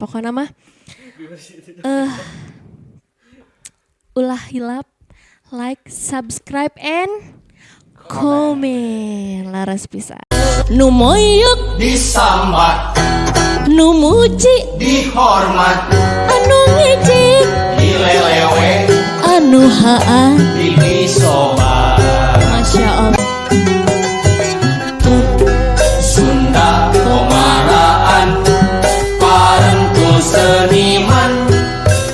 Pokoknya mah ulah hilap like, subscribe and comment laras pisan. Nu moyok disambat, nu muji dihormat, anu ngejek dilelewe, anu haa disobat. Masya Allah. Sunda komaraan parengku seniman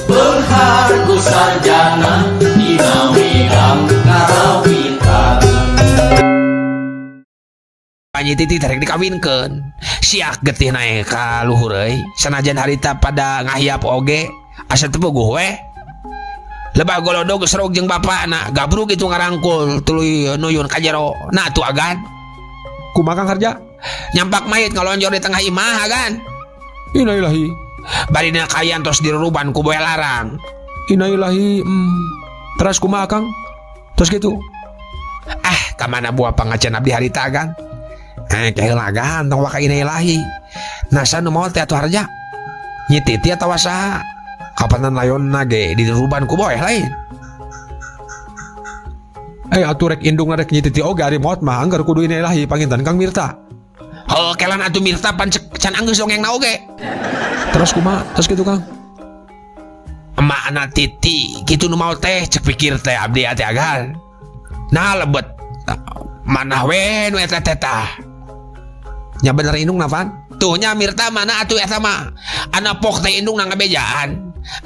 beunghar ku sarjana dina widang karawitan. Nyi Titi rek dikawinkeun. Siak getih naek ka luhur euy. Sanajan harita pada ngahiap oge asa teu puguh we. Lebah golodog serog jeung bapakna gabrug itu ngarangkul tuluy nuyun ka jero. Nah atuh agan. Kumaha Kang Harja? Nyampak mayit ngalonjor di tengah imah agan. Innalillahi. Bari dina kayan tos diruruban ku boe larang. Innalillahi. Terus kumaha Kang? Terus gitu. Ah, kamana buah pangacan abdi harita agan? Keheula agan tong waka innalillahi. Nasa nu maot teh atuh Harja? Nyi Titi atawa saha? Kapanan layonna ge diruruban ku boeh lain. Atuh rek indung rek Nyi Titi oge ari maot mah anggar kudu innalillahi panginten Kang Mirta. Heuh, kelan atuh Mirta pan can anggeus dongengna oge. Terus kumaha? Terus gitu Kang? Emakna Titi kitu nu maot teh cek pikir teh abdi teh agan. Nah lebet manah we nu eta teh tah. Nya bener indung na pan? Tuh nya Mirta mana atuh eta mah. Ana pok teh indung na ngabejaan.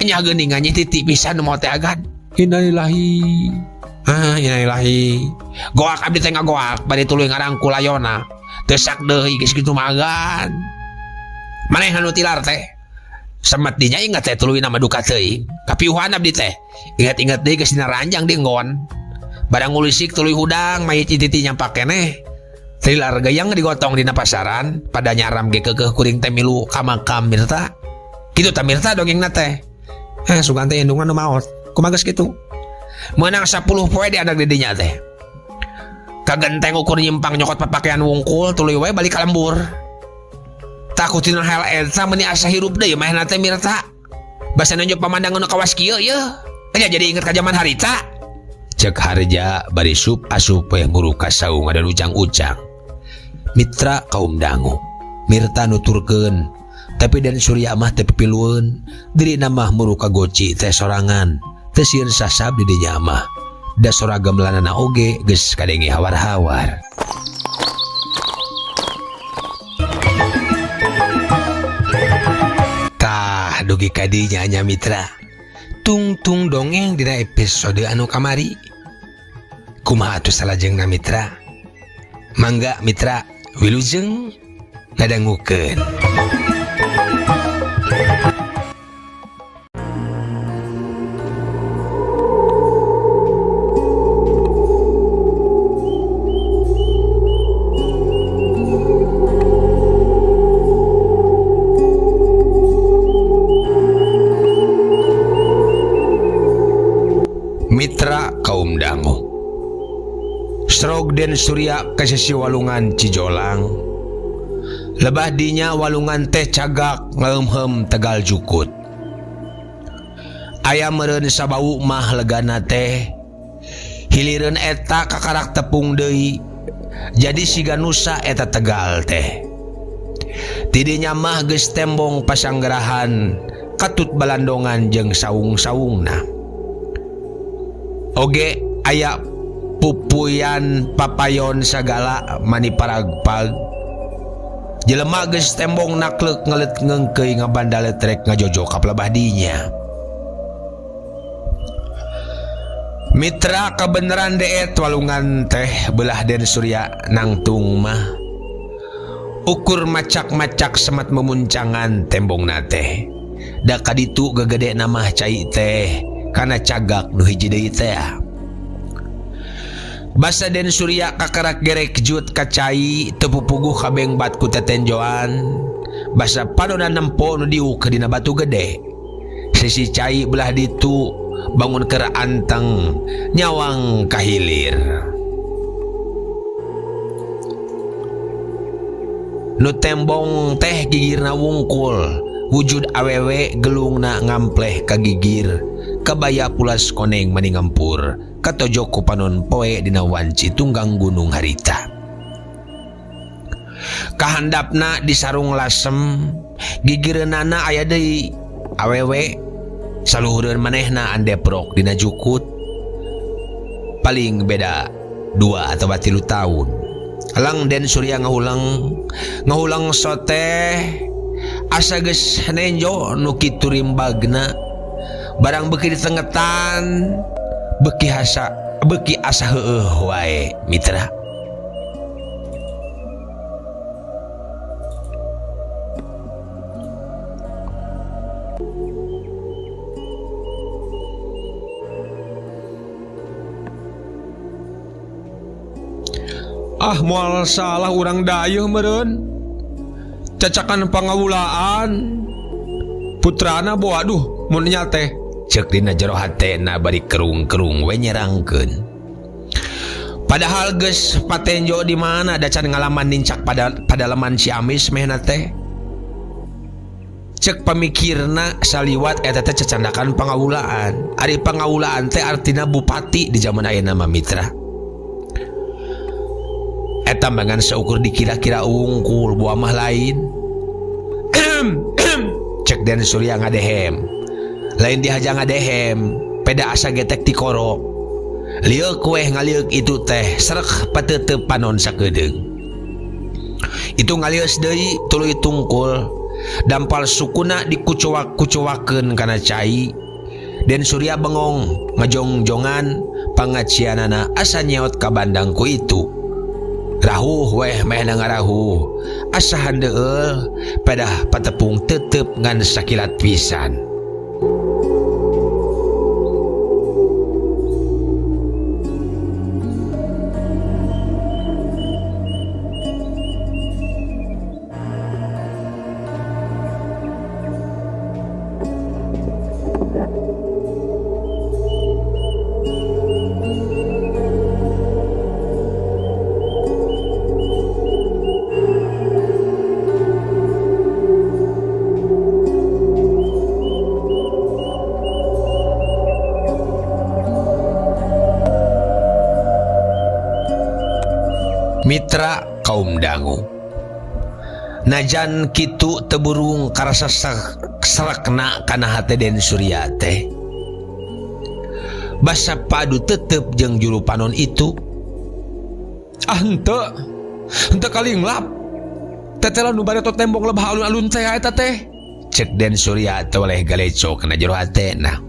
Nya geuningan Nyi Titi pisan nu maot teh agan. Innalillahi. Ah, innalillahi. Goak abdi teh ngagoak bari tuluy ngarangkul layona. Teu sak deui geus kitu mah agan. Maneh anu tilar teh. Semet dinya ingat teh tuluy nama duka teuing. Kapiuhan abdi teh. Ingat-ingat deui geus dina ranjang di nggon. Barang ngulisik tuluy hudang mayit Nyi Titi nyampak keneh. Tilar gayang digotong dina pasaran pada nyaram ge keukeuh kuring teh milu ka makam Mirta. Kitu tah Mirta dongengna teh. Sugan teh indungan nu maot. Kumaha geus kitu? Meunang 10 poe di anak didinya teh. Kagenteng ukur nyimpang nyokot papakaian wungkul tuluy we balik ka lembur. Takutina hal eta meuni asa hirup deui manehna teh Mirta. Basa nunjuk pamandangan nu kawas kieu yeuh. Nya jadi inget ka jaman harita. Cek Harja bari sup asup we nguruk ka saung ada ujang-ujang. Mitra kaum dangu. Mirta nuturkeun, tapi Den Surya mah teu pipilueun, dirina mah muru ka goci teh sorangan. Teu sieun sasab di dinya mah. Da soragam lanana oge geus kadenge hawar-hawar. Tah dugi ka dinya nya mitra. Tungtung dongeng dina episode anu kamari. Kumaha atuh salajengna mitra? Mangga mitra wilujeng ngadangukeun. Mitra kaum dangu. Strog Den Surya ke sisi walungan Cijolang. Lebah dinya walungan teh cagak ngeumheum Tegal Jukut. Aya meureun sabau mah legana teh. Hilireun eta kakarak tepung deui. Jadi siga nusa eta Tegal teh. Tidinya mah geus tembong pasanggerahan katut balandongan jeung saung-saungna. Oge aya pupuyan papayon sagala mani paragpag. Jelema geus tembong nakleuk ngelet ngeungkeuy ngabandale trek ngajojo ka pelebah dinya. Mitra kebenaran deet walungan teh belah Den Surya nangtung mah. Ukur macak-macak semat memuncangan tembongna teh. Da kaditu gegede namah cai teh kana cagak nu hiji deui teh. Basa Den Surya kakarak gerek jut ka cai teu pupuguh kabeng bat ku tetenjoan. Basa panona nempo nu diuk dina batu gede. Sisi cai belah ditu bangun keur anteng nyawang kahilir. Nu tembong teh gigirna wungkul Wujud awewe gelungna ngampleh ka gigir, kabaya pulas koneng mani ngampur, katojok ku panon poe dina wanci tunggang gunung harita. Kahandapna di sarung lasem, gigireunana aya deui awewe, saluhureun manehna andeprok dina jukut. Paling beda 2 atau 3 tahun. Lang Den Surya ngahulang, ngahulang soteh asa geus nenjo nu kitu rimbagna. Barang beuki ditengetan, beuki asa heueuh wae mitra. Ah, moal salah urang dayeuh meureun. Cacakan pangawulaan. Putrana boa duh mun nya teh. Ceuk dina jero hatena bari kerung-kerung we nyerangkeun. Padahal geus patenjo di mana da can ngalaman nincak padalaman Ciamis mehna teh. Ceuk pamikirna saliwat eta teh cacandakan pangawulaan. Ari pangawulaan teh artina bupati di zaman ayeuna mah mitra. Eta mangan seukur dikira-kira wungkul buah mah lain. Cek Den Surya ngadehem. Lain dihaja ngadehem, peda asa getek tikoro. Lieuk weh ngaliuk itu teh serek pateuteup panon sakedeung. Itu ngalieus deui tuluy tungkul. Dampal sukuna dikucoak-kucoakeun kana cai. Den Surya bengong ngajongjongan pangacianana asa nyeot ka bandang ku itu. Rahuh weh mehna ngarahuh. Asa handeueul pedah patepung tetep ngan sakilat pisan. Mitra kaum dangu. Najan kitu teburung karasa serekna kana hate Den Surya teh. Basa padu tetep jeung juru panon itu. Ah henteu. Henteu kalinglap. Tetela nu bareto tembong lebah alun-alun teh eta teh. Cek Den Surya teh oleh galeco kana jero hatena.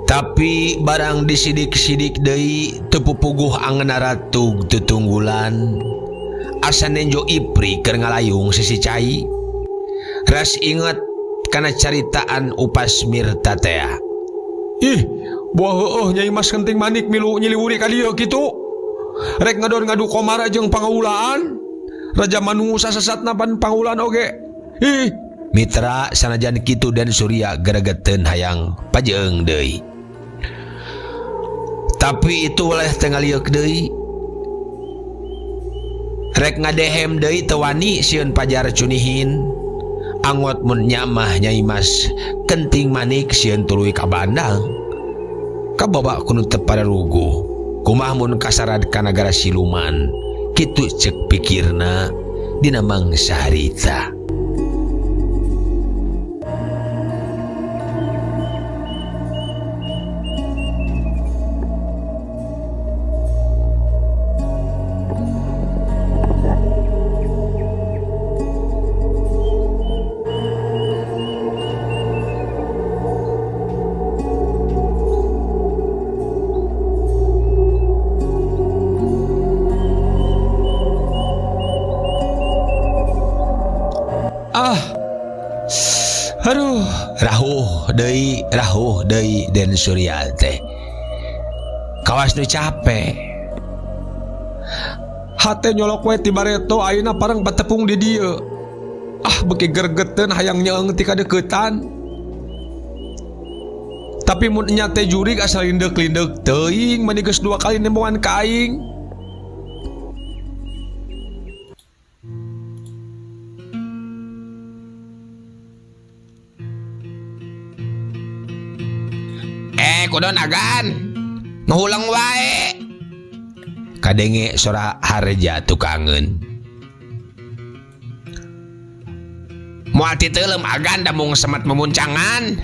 Tapi barang disidik-sidik deui teu pupuguh angeuna ratug tutunggulan. Asa nenjo ipri keur ngalayung sisi cai. Ras inget kana caritaan Upas Mirta tea. Ih, buah heueuh Nyai Mas Kenting Manik milu nyiliwuri ka dieu kitu. Rek ngadon ngadu komara jeung pangawulaan. Raja Manu sasesatna pan pangawulaan oge. Ih, mitra sanajan kitu Den Surya geregeteun hayang pajeung deui. Tapi itu oleh teu ngalieuk deui. Rek ngadehem deui teu wani sieun pajar cunihin. Angot mun nyamah Nyai Mas Kenting Manik sieun tuluy ka bandang. Kabawa kudu teu pararuguh. Kumaha mun kasarad ka nagara siluman. Kitu ceuk pikirna dina mangsa harita. Aduh, rahuh deui, rahuh deui Den Surya teh. Kawas nu capek. Hate nyolok we ti bareto ayeuna pareng batepung di dieu. Ah, beuki gergeteun hayang nyeung ti kadeuketan. Tapi mun nya teh jurig asa lindeuk-lindeuk teuing mani geus 2 kali nembongan ka aing. Kunaon agan? Ngahuleng wae. Kadenge sora Harja tukangeun. Moal titeulem agan da mung semet memuncangan.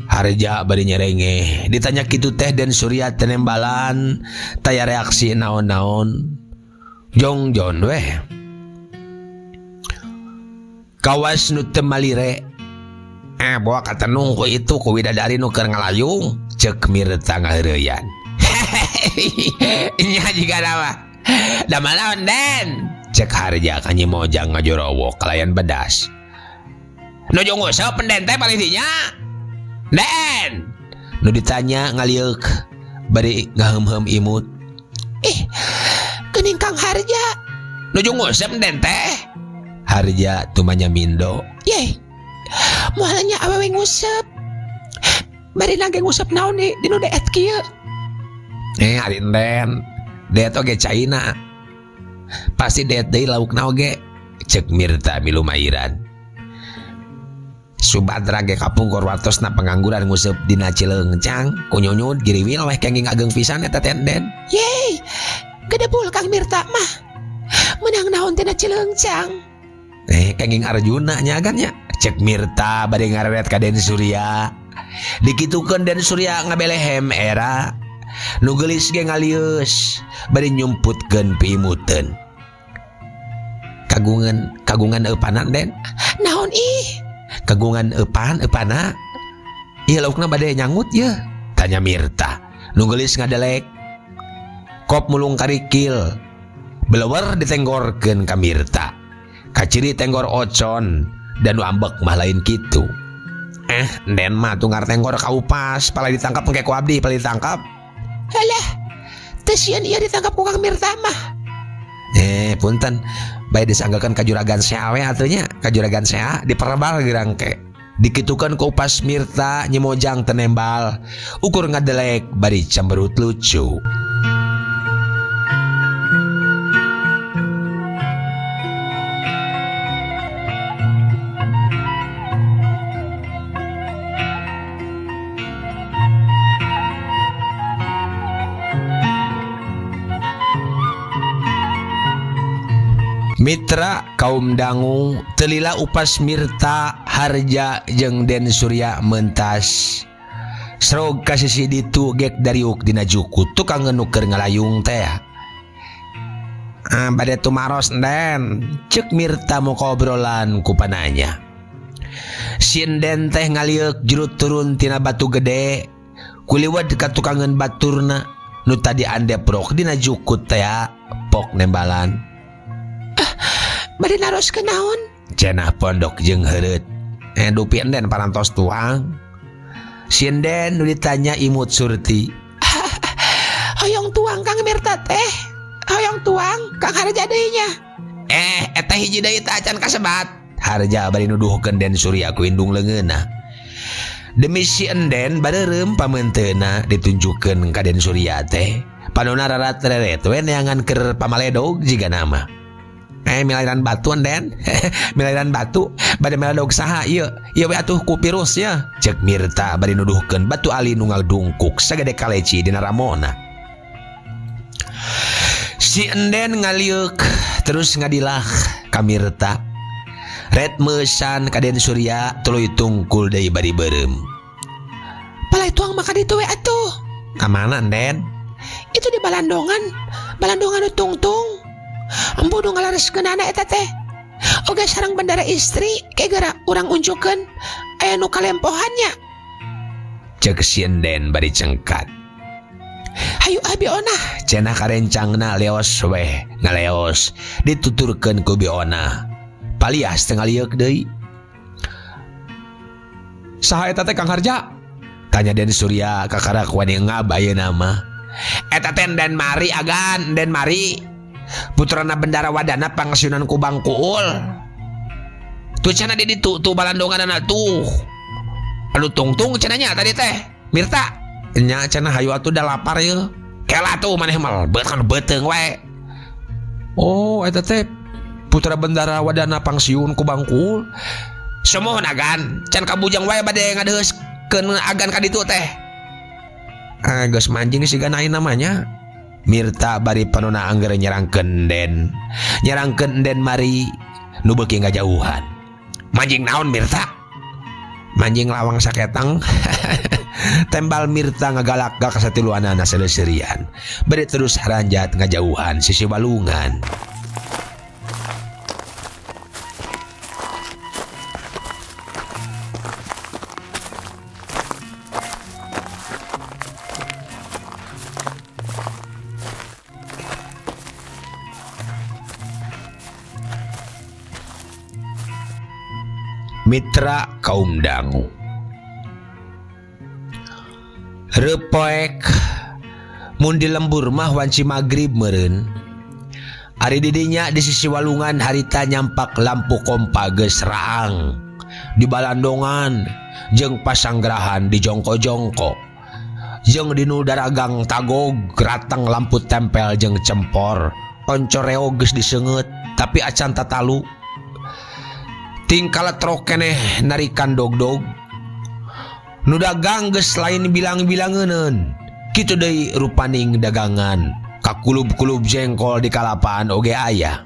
Harja bari nyerenge. Ditanya kitu teh Den Surya tenembalan, taya reaksi naon-naon. Jongjon weh. Kawas nu teu malire. Bawa katenung ku itu ku widadari nu keur ngalayung, ceuk Mirta ngaheureuyan. Nya jiga mah. Da malaon Den? Cek Harja ka Nyi Mojang ngajorowo kalayan bedas. Nuju nguseup den teh palih dinya. Den. Nu ditanya ngalieuk bari ngaheum-heum imut. Ih, geuning Kang Harja. Nuju nguseup den teh. Harja tumanya mindo. Ye. Moalnya awewe nguseup. Bari nage nguseup naon nih dinu deet kieu. Ari den. Deet oge caina. Pasti deet deui laukna oge. Cek Mirta milu mairan. Subadra ge kapungkur watosna pengangguran nguseup dina Cileungcang, kunyunyud giriwil weh kenging ageng pisan eta teh den. Yeay, gedebul Kang Mirta mah. Menang naon tina Cileungcang. Kenging Arjuna nya kan nya. Cek Mirta bade ngareret ka Den Surya. Dikitukeun Den Surya ngabelehem era. Nu geulis ge ngalieus bade nyumputkeun piimuteun. Kagungan eupanan Den. Naon ih? Kagungan eupana? Ieu laukna bade nyangut ye? Tanya Mirta. Nu geulis ngadelek. Kop mulung karikil. Belewer ditenggorkeun ka Mirta. Kaciri tenggor ocon dan nu ambek mah lain kitu. Den mah tunggar tenggor kaupas, pala ditangkap engke ku abdi, pala ditangkap. Halah, teu sieun ieu ditangkap ku Kang Mirta mah. Punten, bae disanggakeun ka juragan sea we atuh nya, ka juragan sea diperebal gerang ke. Dikitukeun ku upas Mirta Nyi Mojang tenembal, ukur ngadelek bari cemberut lucu. Mitra kaum dangu telila upas Mirta Harja jeung Den Surya mentas. Srog ka sisi ditu gek dariuk dina juku tukang nuker ngalayung teh. Bade tumaros Den, ceuk Mirta mau obrolan ku pananya. Sinden teh ngalieuk jurut turun tina batu gede, kuliwat ka tukangeun baturna nu tadi andeprok dina jukut teh pok nembalan. Bade naros ke naon? Cenah pondok jeung heureut. Dupi enden parantos tuang. Sinden nu ditanya imut Surti. Hoyong tuang Kang Mirta teh. Hoyong tuang Kang Harja deui nya. Eta hiji deui teh acan kasebat. Harja bari nuduhkeun Den Surya ku indung leungeunna. Demi si enden bareureum pamenteuna ditunjukkeun ka Den Surya teh. Panona rarat reret we neangan keur pamaledog jiga nama. Milairan batu den. Milairan batu bade meladog saha ieu? Ieu we atuh ku virus nya. Ceuk Mirta bari nuduhkeun batu ali nu ngadungkuk sagede kaleci dina ramona. Si enden ngalieuk terus ngadilah ka Mirta. Ret meusan ka Den Surya tuluy tungkul deui bari beureum. Palai tuang maka ditu we atuh. Ka mana den? Itu di balandongan. Balandongan nu tungtung. Empu nu ngalareskeunana eta teh. Oge sareng bendara istri ke geura urang unjukkeun aya nu kalempohannya. Ceuk sinden bari cengkat. Hayu abi onah. Cenah karencangna leos weh ngaleos dituturkeun ku bi onah. Palias teu ngalieuk deui. Saha eta teh Kang Harja? Tanya Den Surya kakara ku wani ngab ayeuna mah. Eta teh Den Mari agan, Den Mari. Putrana Bendara Wadana pangsiunan ku Bangkuul. Tuh cenah di ditu tuh balandonganana tuh. Anu tungtung cenah nya tadi teh. Mirta. Nya cenah hayu atuh da lapar yeuh. Kela tuh maneh melebet kan beuteung wae. Oh, eta teh putra Bendara Wadana pangsiun ku Bangkuul. Sumuhun agan, can kabujang wae bade ngadeheuskeun agan ka ditu teh. Ah, geus manjing siga nain namanya. Mirta bari panona angger nyerangkeun Den. Nyerangkeun Den mari nu beuki ngajauhan. Manjing naon Mirta? Manjing lawang saketang. Tembal Mirta ngagalak gak kasatiluanana seleuserian. Bari terus haranjat ngajauhan sisi walungan. Mitra kaum dangu Repoek mun di lembur mah wanci magrib meureun. Ari didinya di sisi walungan harita nyampak lampu kompa geus raang di balandongan jeung pasanggrahan di jongko-jongko jeung di nu daragang tagog ratang lampu tempel jeung cempor oncoreo geus diseungeut tapi acan tatalu tingkah letrok keneh narikan dogdog nu dagang geus lain bilang-bilangeuneun kitu deui rupaning dagangan kakulub-kulub jengkol di kalapaan oge aya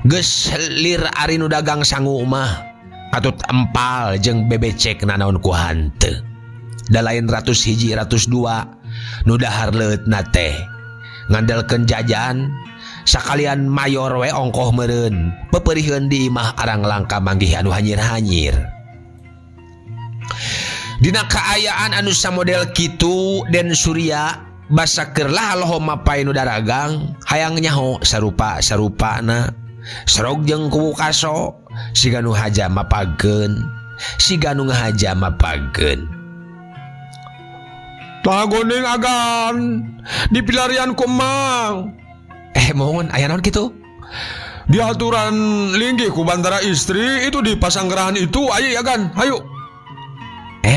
geus lir ari nu dagang sangu mah katut empal jeung bebecek nanaon ku hanteu da lain 101 102 nu dahar leueutna teh ngandelkeun jajan sakalian mayor we ongkoh meureun peperiheun di imah arang langka manggih anu hanyir-hanyir. Dina kaayaan anu samodel kitu Den Surya basa keur lah loho mapay nu daragang hayang nyaho sarupa-sarupana serog jeung kuwu kaso siga nu haja mapageun siga nu ngahaja mapageun. Tah goning agan di pilarian ku emang. Mohon aya naon kitu? Di aturan linggih ku bandara istri itu di pasanggerahan itu aya agan, hayu.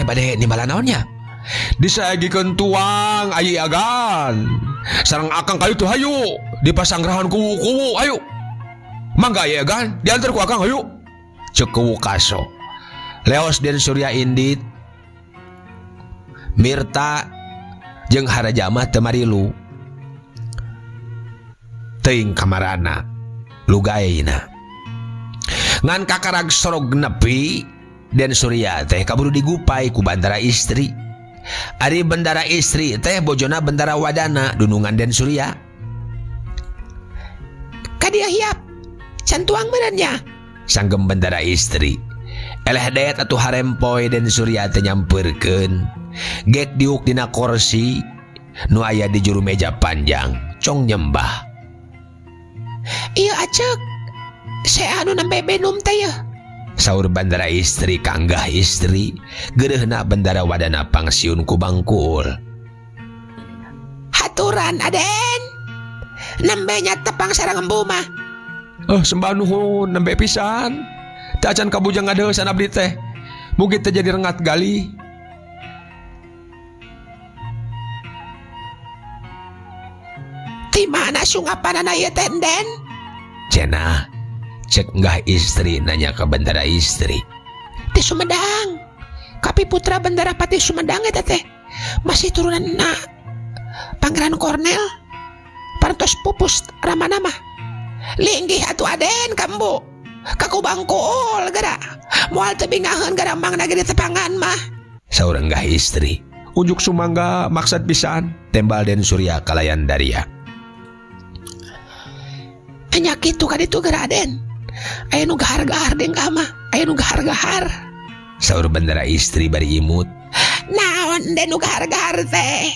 Bade nimbala naonnya? Disayagikeun tuang aya agan. Sareng akang kayu tuh hayu di pasanggerahan kuwu-kuwu hayu. Mangga aya agan, diantar ku akang hayu. Ceuk kuwu kaso. Leos Den Surya indit. Mirta jeung harajamah teu marilu. Teuing kamarana lugaina. Ngan kakarag sorog nepi Den Surya teh kaburu digupai ku bandara istri. Ari bendara istri teh bojona bendara wadana dunungan Den Surya. Kadia hiap can tuang meureun nya. Sanggem bendara istri. Eleh deet atuh harempoy Den Surya teh nyampeurkeun. Gek diuk dina kursi nu aya di juru meja panjang cong nyembah. Iya acek, saya anu nembe benum teh ya. Saur bandara istri kanggah istri, geureuhna bendara wadana pangsiun ku bangkul. Haturan aden, nembe nya tepang sareng embu mah. Sembah nuhun nembe pisan. Teu acan kabujang ngadeusan abdi teh. Mugi teh jadi rengat gali. Di mana sungapanana ieu teh Den? Cenah, cek nggah istri nanya ke bendara istri. Di Sumedang. Kapi putra bendara pati Sumedang eta teh. Masih turunan na Pangeran Kornel. Parantos pupus ramana mah. Linggih atuh aden kambu. Kaku bangkul gara. Moal teu bingaheun gara mangna ge ditepangan mah. Saur enggah istri. Unjuk sumangga maksad pisan. Tembal Den Surya kalayan daria. Anya kitu ka ditu geura aden. Aya nu gahar-gahar deng ka mah, aya nu gahar-gahar. Saur bendera istri bari imut. Naon den nu gahar-gahar teh?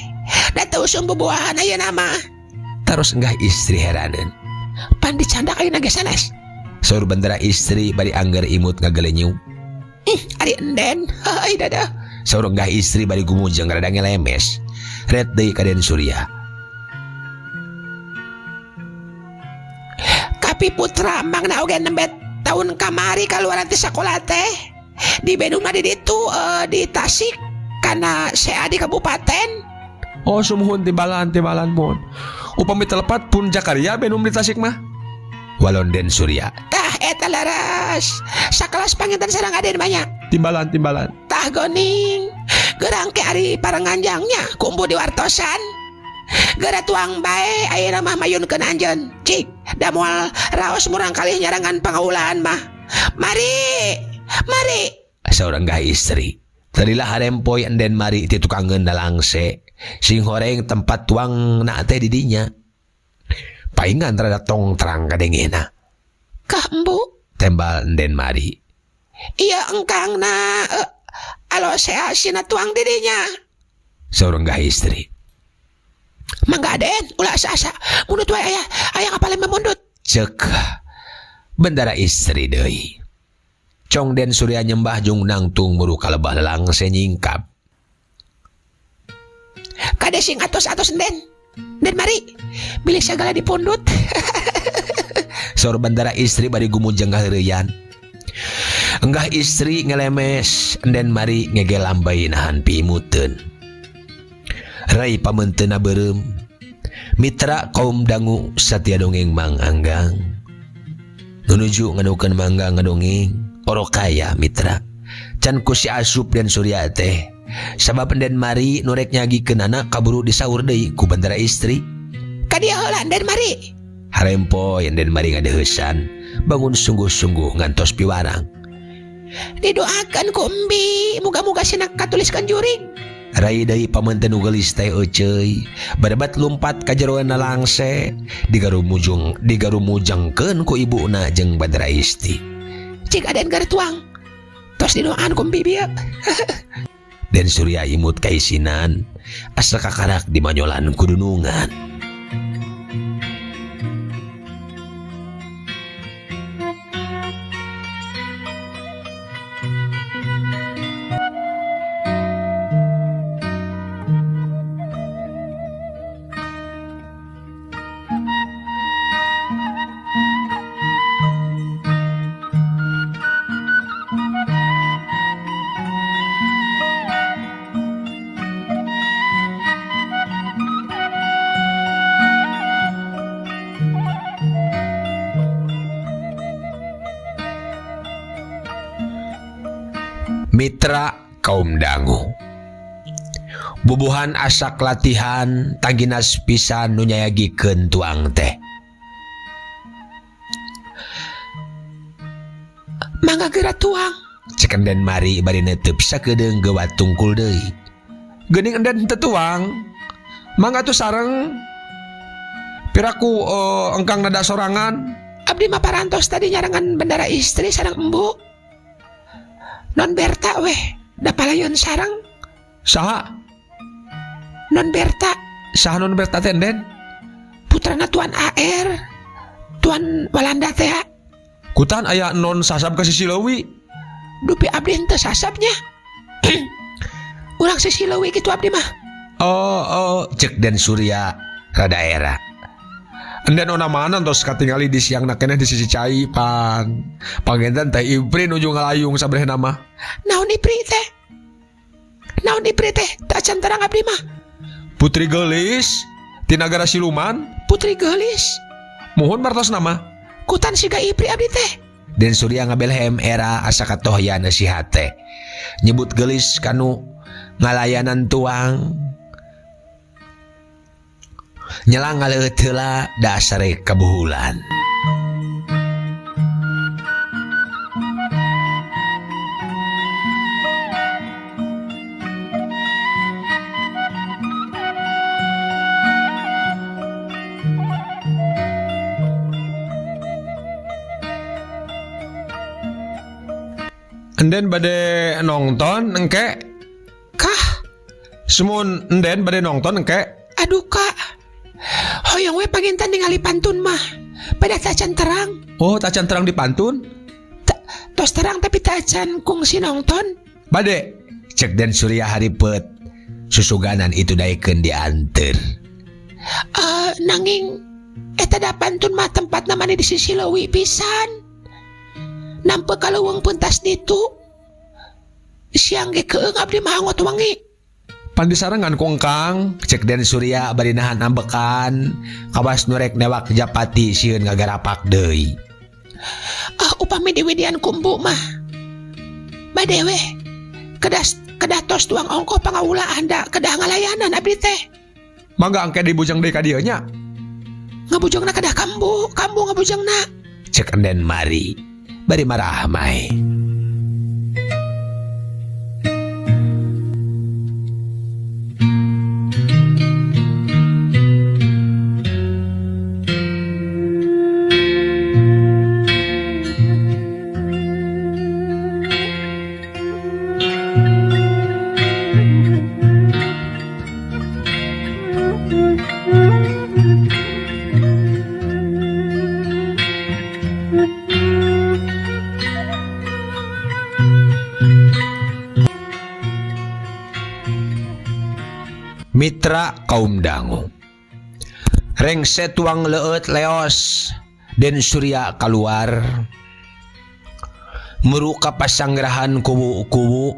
Da teu usum bubuahan ayeuna mah. Terus enggah istri heraneun. Pan dicandak ayeuna ge sanes. Saur bendera istri bari angger imut ngagelenyuk. Ih, ari enden. Heuy dadah. Saur enggah istri bari gumujeng rada ngelemes. Ret deui ka Den Surya. Kapi putra mangna oge nembe tahun kamari kaluaran ti sakola teh. Di Bandung mah di ditu di Tasik kana SEA di kabupaten. Oh sumuhun timbalan timbalan mun. Upami telepat pun Jakaria Bandung di Tasik mah. Walon Den Surya. Tah Eta leres. Sakelas panginten sareng Aden mah nya. Timbalan timbalan. Tah goning. Gerang ke ari paranganjangnya ku embu diwartosan. Geura tuang bae ayeuna mah mayunkeun anjeun. Cik, da moal raos murang kalih nyarangan pangaulaan mah. Mari, mari. Saur enggah istri. Tadilah harempoy enden mari ti tukangeun lalangse. Sing horeng tempat tuang na teh di dinya. Paingan rada tong terang kadengena. Kah embu? Tembal enden mari. Iya engkang na alo sea sina tuang di dinya. Saur enggah istri. Mangga Aden, ulah asa-asa. Mundut wae aya, aya ngapalem mundut. Cek bendara istri deui. Cong Den Surya nyembah jung nangtung muru kalebah lalangse nyingkap. Kade sing atos-atos Den. Den mari, bilih sagala dipundut. Saur bendara istri bari gumujeng kaheureuyan. Enggah istri ngelemes, Enden mari ngege lambai nahan piimuteun. Rai pameunteuna beureum. Mitra kaum dangu satia dongeng Mang Anggang. Nunuju nganukeun mangga ngadongeng orokaya mitra. Can ku si asup Den Surya teh. Sabab Enden mari nu rek nyagikeunana kaburu disaur deui ku bendara istri. Ka dieu heula Enden mari. Harempoy Enden mari ngadeuheusan, bangun sungguh-sungguh ngantos piwarang. Didoakan ku embi, muga-muga sina katuliskeun jurig. Rai deui pameunteun nu geulis teh euceuy, barebat lumpat ka jeroan lalangse, digarumujung digarumujangkeun ku ibuna jeung bendara istri. Cik Aden keur tuang. Tos didoaan ku embi bieu. Den Surya imut kaisinan, asa kakarak dimanyolan ku dunungan. Mitra kaum dangu. Bubuhan asak latihan tangginas pisan nu nyayagikeun tuang teh. Mangga geura tuang. Cek Enden mari bari neuteub sakedeung geuwat tungkul deui. Geuning Enden teu tuang. Mangga atuh sareng. Piraku engkang nada sorangan. Abdi mah parantos tadi nyarengan bendara istri sareng embu. Non Berta weh, da palayon sareng. Saha? Non Berta. Saha Non Berta teh Enden? Putrana Tuan AR. Tuan Walanda teh. Kutan aya non sasab ka sisi leuwi. Dupi abdi henteu sasabnya. Urang sisi leuwi kitu abdi mah. Oh, oh, cek Den Surya rada era. Enden ona mana tos katingali di siang keneh di sisi cai pan. Panginten teh Ipri nuju ngalayung sabrehna mah. Naon Ipri teh? Naon Ipri teh? Teu acan terang abdi mah. Putri Geulis ti nagara siluman. Putri Geulis. Muhun martosna mah. Kutan siga Ipri abdi teh. Den Surya ngabelhem era asa katohyan si hate. Nyebut geulis kanu ngalayanan tuang. Nyelang ngaleueut heula dasare kabuhulan. Enden bade nongton engke? Kah? Semun enden bade nongton engke? Aduh kak, hoyong we panginten ningali pantun mah. Pada tacan terang. Oh, tacan terang di pantun? Tos terang tapi tacan kungsi nongton. Bade, cek Den Surya haripet. Susuganan itu daekeun dianteur. Nanging eta da pantun mah tempatna mani di sisi leuwih pisan. Nampe kaleuweung pentas ditu. Siang ge keung abdi mah hangot wangi. Pan disarengan ku engkang, cek Den Surya bari nahan ambekan, kawas nu rek newak japati sieun ngagarapak deui. Ah, upami diwidian ku embu mah bade we kedah kedah tos tuang ongkoh pangawulaan da kedah ngalayanan abdi teh. Mangga engke dibujeng deui ka dieu nya. Ngabujengna kedah ka embu, ka embu ngabujengna. Cek Enden Mari bari marahmai. Mitra kaum dangu. Rengse tuang leueut leos Den Surya kaluar muru ka pasanggerahan kuwu-kuwu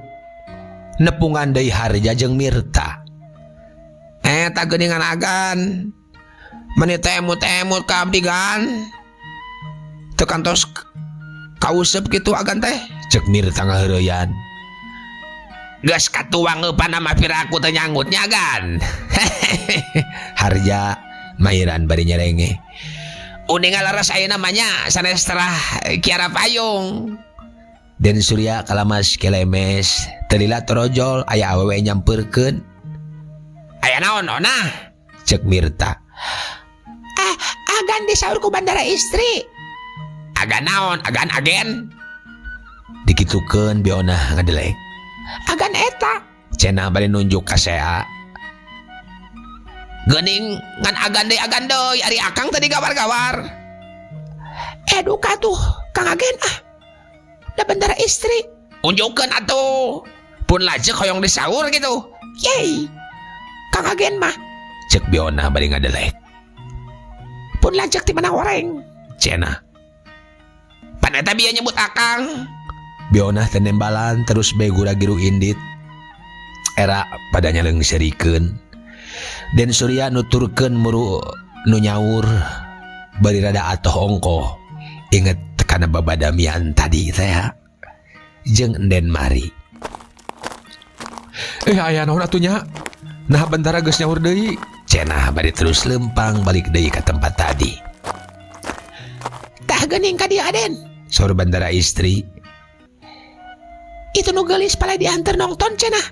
nepungan deui Harja jeung Mirta. Eta geuningan agan meni temut-emut ka abdi gan. Teu kantos kausep kitu agan teh cek Mirta ngaheureuyan. Geus katuang eupan mah piraku teu nyanggut nya gan. Harja mairan bari nyerenge. Uninga leres ayeuna mah nya sanes terah Kiara Payung. Den Surya kalamas kelemes teu lila torojol aya awewe nyampeurkeun. Aya naon onah? Cek Mirta. Ah, agan disaur ku bandara istri. Agan naon? Agan agen? Dikitukeun bionah ngadelek. Agan eta. Cenah bari nunjuk ka sea. Geuning ngan agan deui agan deui ari akang tadi gawar-gawar. Duka tuh Kang Agen ah. Da bendara istri. Unjukkeun atuh. Pun lajek hoyong disaur gitu. Yey. Kang Agen mah. Cek biona bari ngadelek. Pun lajek ti mana goreng. Cenah. Pan eta bieu nyebut akang. Bionah teh nembalan terus bae gura-giru indit. Era pada nyaleungseurikeun. Den Surya nuturkeun muru nu nyaur bari rada atoh ongkoh. Inget kana babadamian tadi teh jeung Enden Mari. Aya naon atuh nya? Nah bentara geus nyaur deui. Cenah bari terus lempang balik deui ka tempat tadi. Tah geuning ka dieu Aden. Saur bantara istri. Itu nu geulis pala diantar nongton cenah.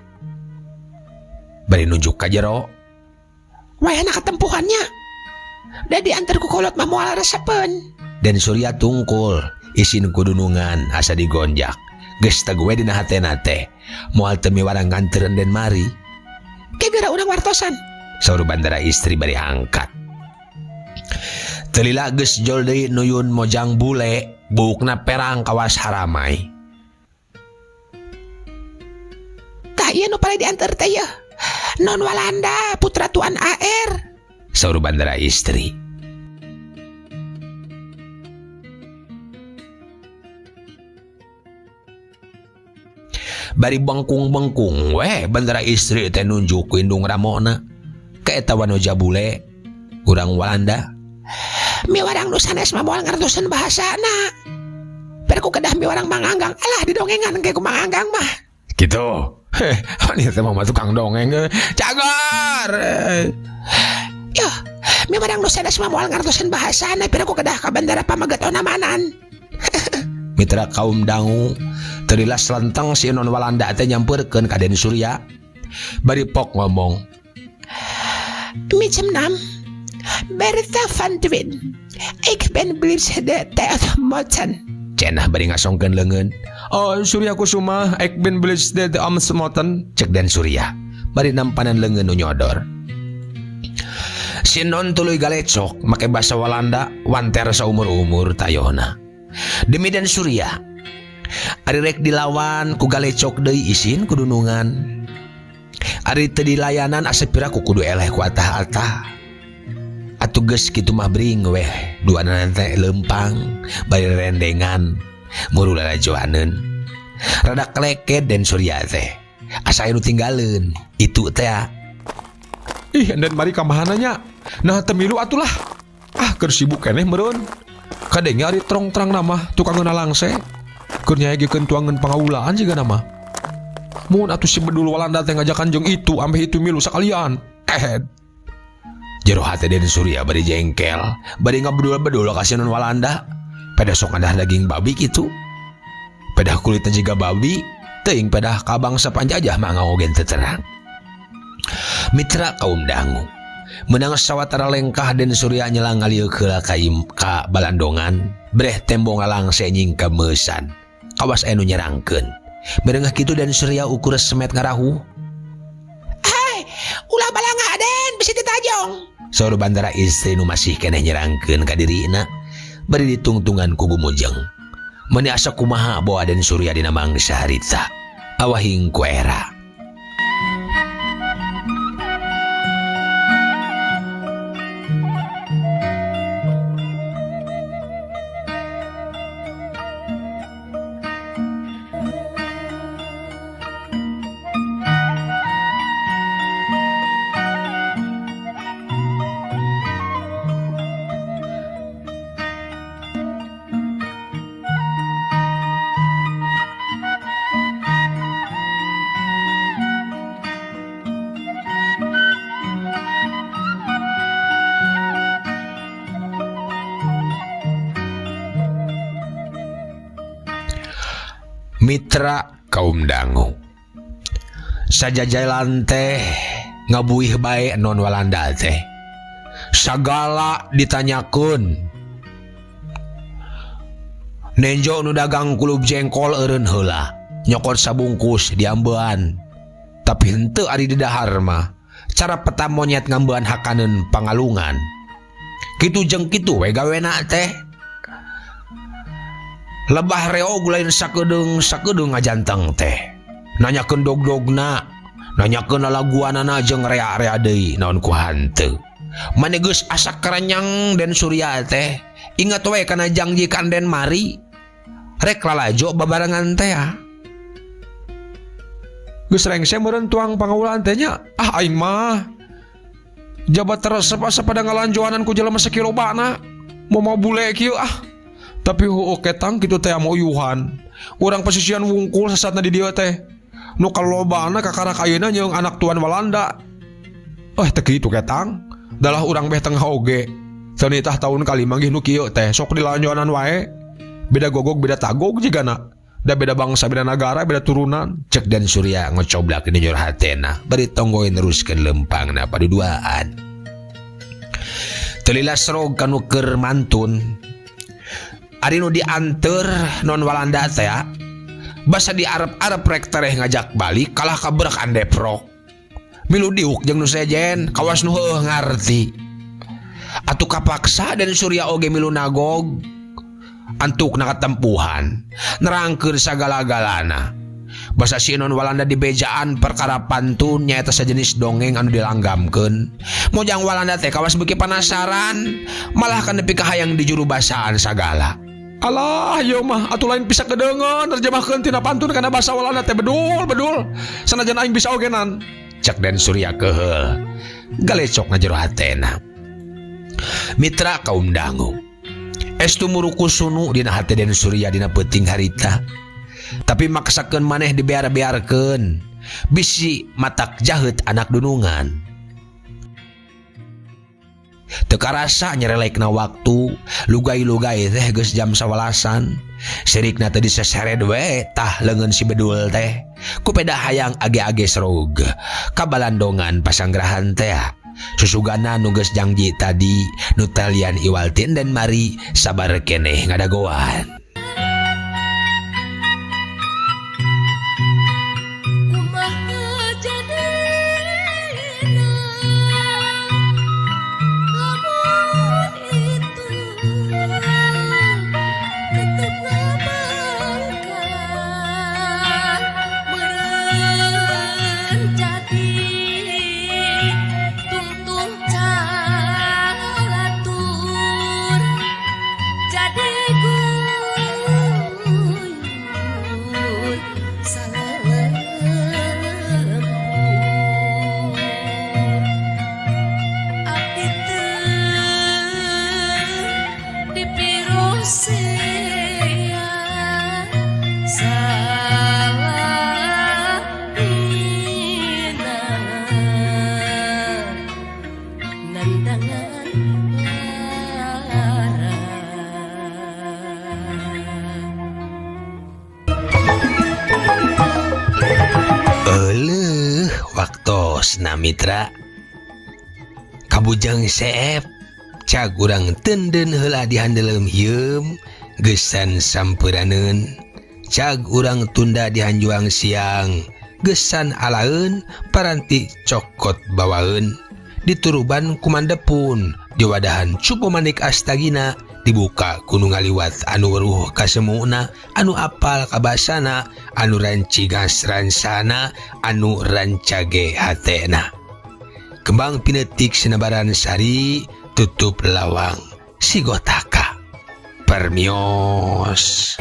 Bari nunjuk ka jero. Wayahna katempuhannya. Da diantar ku kolot mah moal resepeun. Den Surya tungkul isin kudunungan asa digonjak. Geus teh gue dina hatena teh. Moal teu miwarang ngantereun Den Mari. Ke geura urang wartosan. Saur bandara istri bari angkat. Teu lila geus jol deui nuyun mojang bule, buukna perang kawas haramai. Tah ieu nu paling diantar teh yeuh. Non Walanda putra Tuan AR. Saur bandara istri. Bari bengkung-bengkung weh bandara istri teh nunjuk ku indung ramona. Ka eta wanoja bule urang Walanda. Miwarang nu sanes mah moal ngartosan bahasana. Perku kedah miwarang manganggang alah didongengan ge ku manganggang mah. Gitu. Heh, ini teh mah tukang dongeng. Cagor. Yeuh, miwarang nu sanes mah moal ngartosan bahasana perku kedah ka bandara pamaget onamanan. Mitra kaum dangu teu dilas lenteng si non Walanda teh nyampeurkeun ka Den Surya. Bari pok ngomong. Micem nam Bertha van Dwin. Ik ben blij de te ontmoeten. Cenah bari ngasongkeun leungeun. Oh, Surya Kusuma, ik ben blij de te ontmoeten. Cek Den Surya bari nampanan leungeun nu nyodor. Si non tuluy galecok make basa Walanda wanter saumur-umur tayona. Demi Den Surya ari rek dilawan ku galecok deui isin kudunungan. Ari teu dilayanan asa pira ku kudu eleh ku atah-atah. Atuh geus kitu mah bring weh duanana teh leumpang bari rendengan muru lalajoaneun. Rada kleket Den Surya teh asa aya nu tinggaleun itu teh. Ih, Enden Mari ka mahana nya? Nah teu milu atulah. Ah, keur sibuk keneh meureun. Kadenge ari trong-trang nama tukang langse. Keur nyaegekeun tuangan pangawulaan jiga nama. Mun atuh si bedul Walanda teh ngajakan jeung itu ambeh itu milu sakalian. Kehed. Jero hate Den Surya bari jengkel, bari ngabedul-bedul ka si non Walanda. Pedah sok ngadah daging babi kitu. Pedah kulitna jiga babi, teuing pedah ka bangsa panjajah mah ngaogen teu terang. Mitra kaum dangu. Menang sawatara lengkah Den Surya nyelang ngalieu heula ka balandongan, breh tembong lalangse nyingka meusan. Kawas anu nyerangkeun. Merengah kitu Den Surya ukur semet ngarahu. Hai, ulah balanga Den, bisi ditajong. Saur bandara istri nu masih keneh nyerangkeun ka dirina, bari ditungtungan ku gumujeng. Meuni asa kumaha boa Den Surya dina mangsa harita. Awahing ku era. Mitra kaum dangu. Sajajalan teh ngabuih bae non Walanda teh. Sagala ditanyakeun. Nenjo nu dagang kulub jengkol eureun heula, nyokot sabungkus diambean. Tapi henteu ari di dahar mah, cara peta monyet ngambean hakaneun pangalungan. Kitu jeung kitu we gawena teh. Lebah reog lain sakedeung sakedeung ngajanteng teh. Nanyakeun dog-dogna, nanyakeun lalaguanana jeung rea-rea deui naon ku hanteu. Mane geus asa kerenyang Den Surya teh, ingat we kana janji kan Den Mari. Rek lalajo babarengan teh. Geus rengse meureun tuang pangawulaan teh nya. Ah aing mah. Jabat resep asa pada ngalanjoanan ku jelema sakilobana. Moal bule kieu ah. Tapi heueuh ketang kitu teh mau uyuhan. Urang pasisian wungkul sesatna di dieu teh. Nu kalobana kakarak ayeuna jeung anak tuan Walanda. Teu kitu ketang. Dalah urang beh tengah oge. Teu nitah taun kali manggih nu kieu teh sok dilanjoanan wae. Beda gogog beda tagog jigana. Da beda bangsa beda nagara beda turunan. Cek Den Surya ngocoblak di jero hatena bari tonggoy neruskeun lempangna paduduaan. Teu lila serog kanu keur mantun. Ari nu dianteur non Walanda teh basa diarep-arep rek tereh ngajak balik kalah kabrek andeprok. Milu diuk jeung nu sejen kawas nu heueuh ngarti. Atuh kapaksa Den Surya oge milu nagog. Antukna katempuhan nerangkeun sagala-galana. Basa si non Walanda dibejaan perkara pantun nyaeta sajenis dongeng anu dilanggamkeun. Mojang Walanda teh kawas beuki penasaran, malah kan nepi ka hayang di juru basaan sagala. Alah, ieu mah atuh lain bisa kedengeun terjemahkeun tina pantun kana basa Walanda teh bedul-bedul. Sanajan aing bisa ogenan. Cek Den Surya keheul. Galecok na jero hatena. Mitra kaum dangu. Estu murukusunu dina hate Den Surya dina peuting harita. Tapi maksakeun maneh dibear-bearkeun. Bisi matak jaheut anak dunungan. Teu karasa nyerelekna waktu, lugai-lugai teh geus jam 11-an. Sirikna teh disesered we tah leungeun si bedul teh. Kupeda hayang age-age serog kabalandongan pasanggrahan teh. Susugana nu geus janji tadi nu talian iwal tin dan mari sabar keneh ngadagoan. Jadi Salahina nandangan lara. Eleuh, waktosna, mitra. Kabujang seep cag urang tenden heula di handeuleum hieum gesan sampuraneun. Cag urang tunda di hanjuang siang gesan alaeun paranti cokot bawaeun dituruban ku Mandepun diwadahan cupu manik astagina dibuka ku nu ngaliwat anu weruh kasemuna anu apal kabasana anu rancigas ransana anu rancage hatena. Kembang pinetik sinebaran sari tutup lawang sigotaka. Permios.